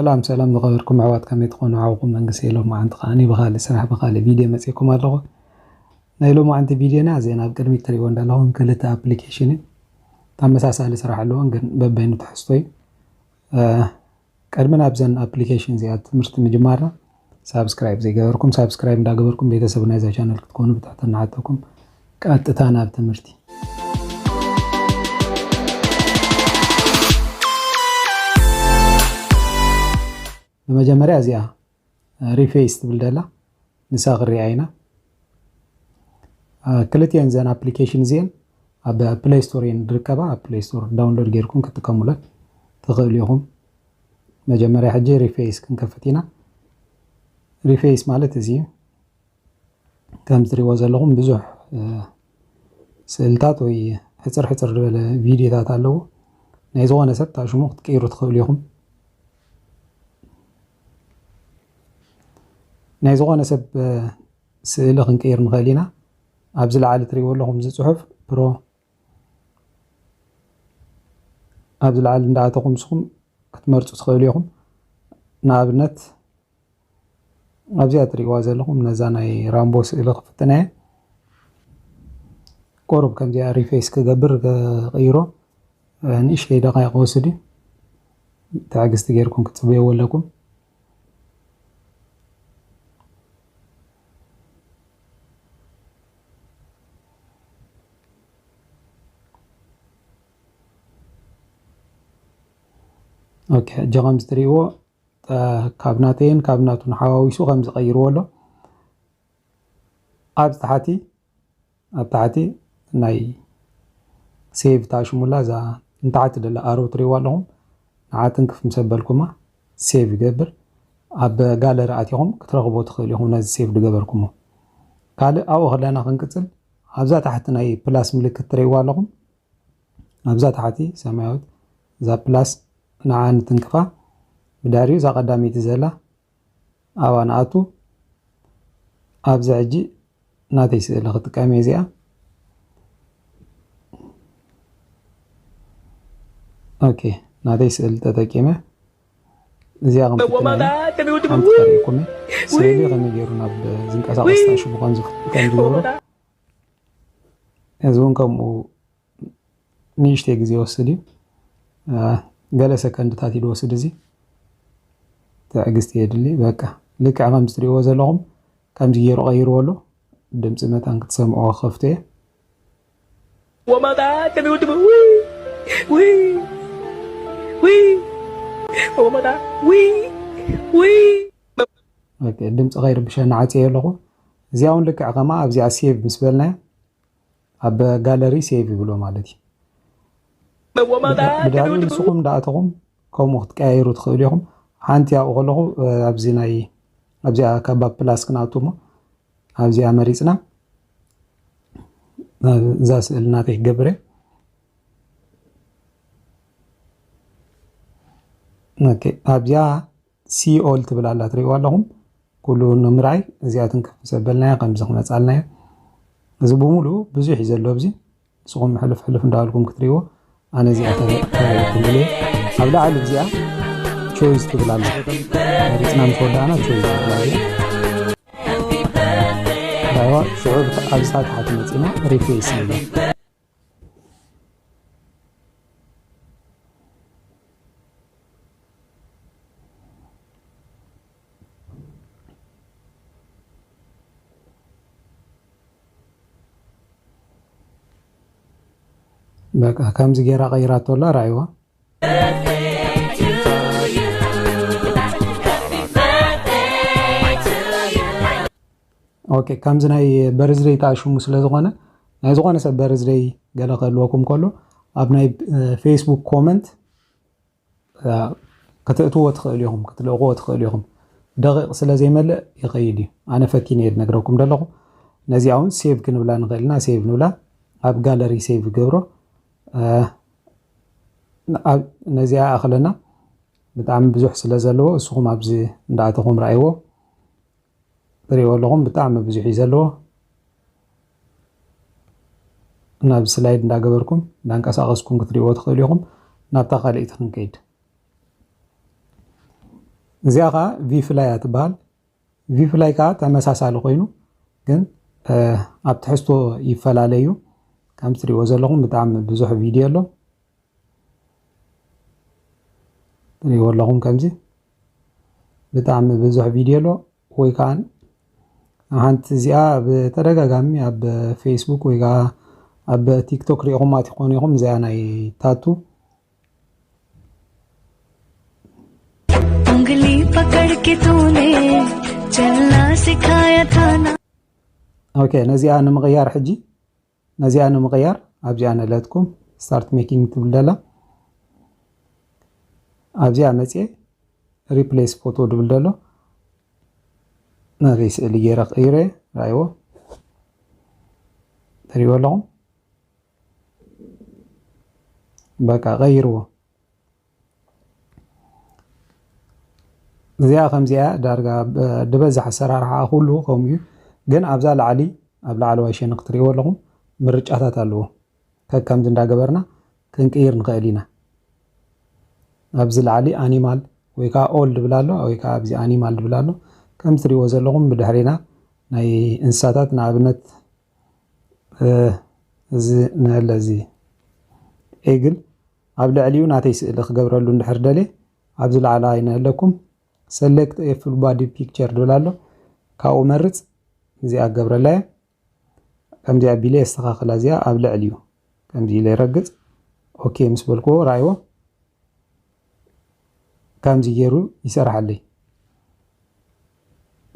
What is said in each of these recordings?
ሰላም ሰላም ዝኸበርኩም ኣሕዋት፣ ከመይ ትኾኑ? ሓውኩም መንግስቲ ሎም መዓንቲ ከዓኒ ብኻልእ ስራሕ ብኻልእ ቪድዮ መፅእኩም ኣለኹ። ናይ ሎም መዓንቲ ቪድዮና እዚአን ኣብ ቅድሚት ትሪእዎ እንዳለኹም ክልተ ኣፕሊኬሽን እዩ። ተመሳሳሊ ስራሕ ኣለዎን ግን በበይኑ ትሕዝቶ እዩ። ቀድሚ ናብዘን ኣፕሊኬሽን እዚኣ ትምህርቲ ምጅማርና ሳብስክራይብ ዘይገበርኩም ሳብስክራይብ እንዳገበርኩም ቤተሰብ ናይዛ ቻነል ክትኮኑ ብትሕትና ሓተኩም። ቀጥታ ናብ ትምህርቲ። ብመጀመርያ እዚኣ ሪፌስ ትብል ደላ ንሳ ክሪኣ ኢና። ክልቲኤን ዘን ኣፕሊኬሽን እዚአን ኣብ ፕሌይ ስቶር እየን ዝርከባ። ኣብ ፕሌይ ስቶር ዳውንሎድ ጌርኩም ክትጥቀሙለን ትኽእሉ ኢኹም። መጀመርያ ሕጂ ሪፌስ ክንከፍት ኢና። ሪፌስ ማለት እዚ እዩ። ከም ትሪእዎ ዘለኹም ብዙሕ ስእልታት ወይ ሕፅር ሕፅር ዝበለ ቪዲዮታት ኣለዎ። ናይ ዝኾነ ሰብ ታሽሙ ክትቀይሩ ትኽእሉ ኢኹም። ናይ ዝኾነ ሰብ ስእሊ ክንቀይር ንኽእል ኢና። ኣብዚ ላዕሊ ትሪእዎ ኣለኹም እዚ ፅሑፍ ፕሮ ኣብዚ ላዕሊ እንዳኣተኹም ንስኹም ክትመርፁ ትኽእሉ ኢኹም። ንኣብነት ኣብዚኣ ትሪእዋ ዘለኹም ነዛ ናይ ራምቦ ስእሊ ክፍትና እየ። ቁሩብ ከምዚኣ ሪፌስ ክገብር ክቕይሮ ንእሽተይ ደቃይቕ ወስድ እዩ። ትዕግስቲ ጌርኩም ክትፅበይዎ ኣለኩም። ኦኬ፣ ሕጂ ከምዚ ትሪእዎ ካብ ናተይን ካብ ናቱን ሓዋዊሱ ከም ዝቐይርዎ ኣሎ። ኣብ ታሕቲ ኣብ ታሕቲ ናይ ሴቭ ታሽሙላ እዛ ንታሕቲ ደላ ኣሮ ትሪእዋ ኣለኹም። ንዓ ትንክፍ ምስ ኣበልኩማ ሴቭ ይገብር። ኣብ ጋለሪ ኣቲኹም ክትረኽቦ ትኽእሉ ኢኹም ነዚ ሴቭ ዝገበርኩሞ። ካልእ ኣብኡ ከለና ክንቅፅል ኣብዛ ታሕቲ ናይ ፕላስ ምልክት ትሪእዋ ኣለኹም። ኣብዛ ታሕቲ ሰማያዊት እዛ ፕላስ ንዓ ንትንክፋ። ብድሕሪኡ እዛ ቀዳመይቲ ዘላ ኣብኣ ንኣቱ። ኣብዚ ሕጂ ናተይ ስእሊ ክጥቀም እየ እዚኣ። ኦኬ፣ ናተይ ስእሊ ተጠቂመ እዚኣ ከምትትናየ ሓንቲ ከርእየኩም እየ። ስእሊ ከመይ ገይሩ ናብ ዝንቀሳቐስ ታሽሙ ከም ዝፍጥር ከም ዝገብሮ። እዚ እውን ከምኡ ንእሽተይ ግዜ ይወስድ እዩ። ገለ ሰከንድታት እዩ ዝወስድ። እዚ ትዕግስቲ የድሊ። በቃ ልክዕ ከምዚ ትሪእዎ ዘለኹም ከምዚ ገይሩ ቀይርዎ ኣሎ። ድምፂ መታን ክትሰምዕዎ ክኸፍቶ እየ። ድምፂ ከይርብሸና ዓፅየ ኣለኹ። እዚኣ እውን ልክዕ ከማ ኣብዚኣ ሴቭ ምስ በልናያ ኣብ ጋለሪ ሴቭ ይብሎ ማለት እዩ። ብድሕሪኡ ንስኹም እንዳኣተኹም ከምኡ ክትቀያየሩ ትኽእሉ ኢኹም። ሓንቲ ኣብኡ ከለኹ ኣብዚ ናይ ኣብዚኣ ካብ ፕላስ ክንኣቱ እሞ ኣብዚኣ መሪፅና እዛ ስእሊ ናተይ ክገብር እየ። ኣብዚኣ ሲ ኦል ትብል ኣላ ትሪእዋ ኣለኹም። ኩሉ ንምርኣይ እዚኣትን ከፍ ምስ ኣበልናዮ ከምዚ ክመፃልና እዩ። እዚ ብምሉኡ ብዙሕ እዩ ዘሎ ኣብዚ። ንስኹም ሕልፍ ሕልፍ እንዳበልኩም ክትሪእዎ ኣነ እዚኣ ተሪእኩም ብለ ኣብ ላዕሊ እዚኣ ቾይስ ትብል ኣላ። መሪፅና ምስ ወዳእና ቾይስ ትብል ኣላ። ራይዋ ሽዑ ኣብዚ ታሕቲ መፂና ሪፕሌስ ንብል። በቃ ከምዚ ጌራ ቀይራቶ ኣላ ራይዋ። ኦኬ፣ ከምዚ ናይ በርዝደይ ተኣሽሙ ስለ ዝኾነ ናይ ዝኾነ ሰብ በርዝደይ ገለ ክህልወኩም ከሎ ኣብ ናይ ፌስቡክ ኮመንት ክትእትዎ ትኽእሉ ኢኹም፣ ክትልእኽዎ ትኽእሉ ኢኹም። ደቂቕ ስለ ዘይመልእ ይኸይድ እዩ። ኣነ ፈቲነ እየ ዝነግረኩም ዘለኹ። ነዚኣ እውን ሴቭ ክንብላ ንኽእል ኢና። ሴቭ ንብላ፣ ኣብ ጋለሪ ሴቭ ገብሮ። ነዚኣ ኣኽለና ብጣዕሚ ብዙሕ ስለ ዘለዎ እስኹም ኣብዚ እንዳኣተኹም ረኣይዎ። ትሪእዎ ኣለኹም ብጣዕሚ ብዙሕ እዩ ዘለዎ። ናብ ስላይድ እንዳገበርኩም እንዳንቀሳቐስኩም ክትሪእዎ ትኽእሉ ኢኹም። ናብታ ካልኣይቲ ክንከይድ። እዚኣ ከዓ ቪፍላይ እያ ትበሃል። ቪፍላይ ከዓ ተመሳሳሊ ኮይኑ ግን ኣብ ትሕዝቶ ይፈላለዩ። ከም ትሪእዎ ዘለኹም ብጣዕሚ ብዙሕ ቪድዮ ኣሎ። ትሪእዎ ኣለኹም ከምዚ ብጣዕሚ ብዙሕ ቪድዮ ኣሎ። ወይ ከዓ ሓንቲ እዚኣ ብተደጋጋሚ ኣብ ፌስቡክ ወይ ከዓ ኣብ ቲክቶክ ሪኢኹማ ትኾኑ ኢኹም። እዚኣ ናይ ታቱ उंगली पकड़ के तूने चलना सिखाया था ना ኦኬ፣ ነዚኣ ንምቕያር ሕጂ ነዚኣ ንምቕያር ኣብዚኣ ነለትኩም ስታርት ሜኪንግ ትብል ደላ ኣብዚኣ መፅየ ሪፕሌስ ፎቶ ድብል ደሎ ናተይ ስእሊ ገይረ ቀይረ ራይዎ ተሪዎ ኣለኹም በቃ ቀይርዎ እዚኣ ከምዚኣ ዳርጋ ድበዝሕ ኣሰራርሓ ኩሉ ከምኡ እዩ ግን ኣብዛ ላዕሊ ኣብ ላዕለዋይ ሸነኽ ትሪእዎ ኣለኹም ምርጫታት ኣለዎ ከከምዚ እንዳገበርና ክንቅይር ንኽእል ኢና ኣብዚ ላዕሊ ኣኒማል ወይ ከዓ ኦል ድብል ኣሎ ወይ ከዓ ኣብዚ ኣኒማል ድብል ኣሎ ከም ትሪእዎ ዘለኹም ብድሕሬና ናይ እንስሳታት ንኣብነት እዚ ንህለ እዚ ኤግል ኣብ ልዕሊኡ ናተይ ስእሊ ክገብረሉ እንድሕር ደልየ ኣብዚ ላዕለዋይ ንህለኩም ሰሌክት ኤ ፉል ባዲ ፒክቸር ድብል ኣሎ ካብኡ መርፅ እዚኣ ክገብረላ እየ ከምዚኣ ቢለ የስተኻኽላ እዚኣ ኣብ ልዕሊኡ ከምዚ ኢለ ይረግፅ ኦኬ ምስ በልክዎ ራይዎ ከምዚ ገይሩ ይሰርሓለይ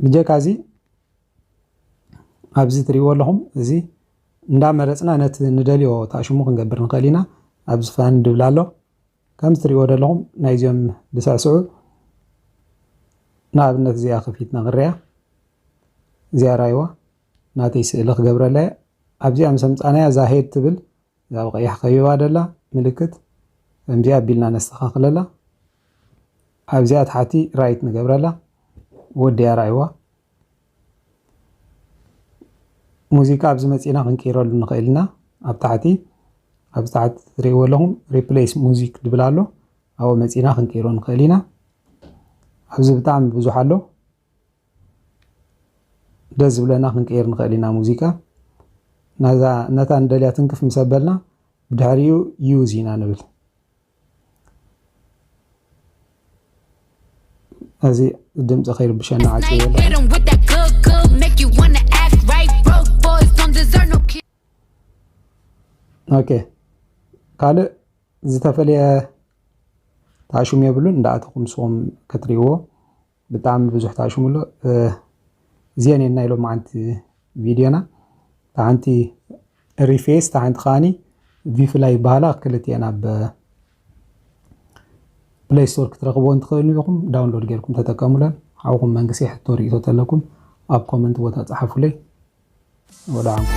ብጀካ እዚ ኣብዚ ትሪእዎ ኣለኹም እዚ እንዳመረፅና ነቲ ንደልዮ ታሽሙ ክንገብር ንኽእል ኢና ኣብዚ ፋን ድብል ኣሎ ከምዚ ትሪእዎ ዘለኹም ናይዚኦም ዝስዕስዑ ንኣብነት እዚኣ ክፊትና ክርያ እዚኣ ራይዋ ናተይ ስእሊ ክገብረላ ኣብዚኣ ምስ ኣምፃናያ እዛ ሄድ ትብል እዛ ብቀያሕ ከቢባ ደላ ምልክት ከምዚኣ ኣቢልና ነስተኻኽለላ ኣብዚኣ ታሕቲ ራይት ንገብረላ ወዲያ ራይዋ ሙዚቃ ኣብዚ መፂና ክንቅይረሉ ንኽእል ኢና ኣብ ታሕቲ ኣብዚ ታሕቲ ትሪእዎ ኣለኹም ሪፕሌስ ሙዚክ ድብል ኣሎ ኣብኡ መፂና ክንቅይሮ ንኽእል ኢና ኣብዚ ብጣዕሚ ብዙሕ ኣሎ ደስ ዝብለና ክንቅይር ንኽእል ኢና ሙዚቃ ነታ ንደልያ ትንክፍ ምስ ኣበልና ብድሕሪኡ ዩዝ ኢና ንብል እዚ ድምፂ ከይርብሸና ዓቂ ካልእ ዝተፈለየ ታሽሙ የብሉን እንዳኣተኹም ንስኹም ክትሪእዎ ብጣዕሚ ብዙሕ ታሽሙ ኣሎ እዚአን የና ኢሎም ሓንቲ ቪድዮና ሓንቲ ሪፌስ ሓንቲ ከዓኒ ቪፍላ ይበሃላ ክልቲአን ኣብ ፕሌይ ስቶር ክትረኽብዎ እንትኽእሉ ኢኹም ዳውንሎድ ጌርኩም ተጠቀሙለን ሓውኹም መንግስቲ ሕቶ ርእቶ ተለኩም ኣብ ኮመንት ቦታ ፀሓፉለይ ወደ ዓንኩ